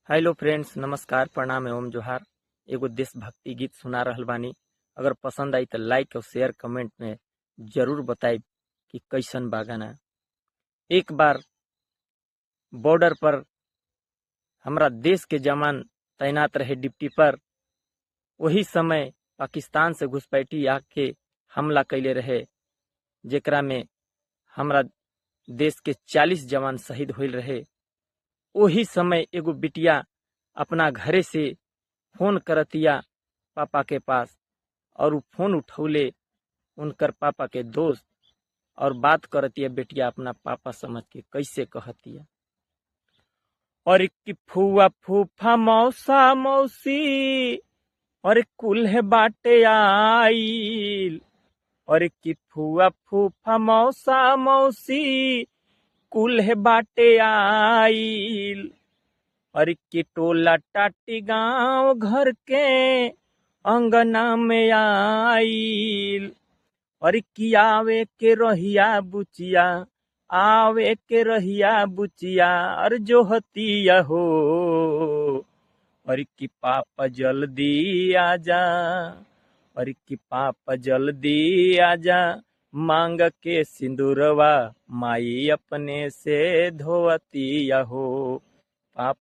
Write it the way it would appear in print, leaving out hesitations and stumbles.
Hello friends, नमस्कार, प्रणाम एवं जोहार। एगो देशभक्ति गीत सुना रहल बानी। अगर पसंद आई तो लाइक और शेयर कमेंट में जरूर बताइब कि कैसन बा गाना। एक बार बॉर्डर पर हमरा देश के जवान तैनात रहे ड्यूटी पर। वही समय पाकिस्तान से घुसपैठी आके हमला कैले रहे, जेकरा में हमरा देश के 40 जवान शहीद होइल रहे। वही समय एगो बिटिया अपना घरे से फोन करतिया पापा के पास, और उ फोन उठौले उनकर पापा के दोस्त, और बात करतिया बेटिया अपना पापा समझ के। कैसे कहतिया? और कि फुआ फूफा मौसा मौसी और कुल्हे बाटे आइल, और कि फुआ फूफा मौसा मौसी कुल्हे बाटे आइल, और कि टोला टाटी गांव घर के अंगना में आइल, और कि आवे के रहिया बुचिया, आवे के रहिया बुचिया और जो हतिया हो, और कि पापा जल्दी आजा, और कि पापा जल्दी आजा, मांग के सिंदूरवा माई अपने से धोवतिया हो, पापा।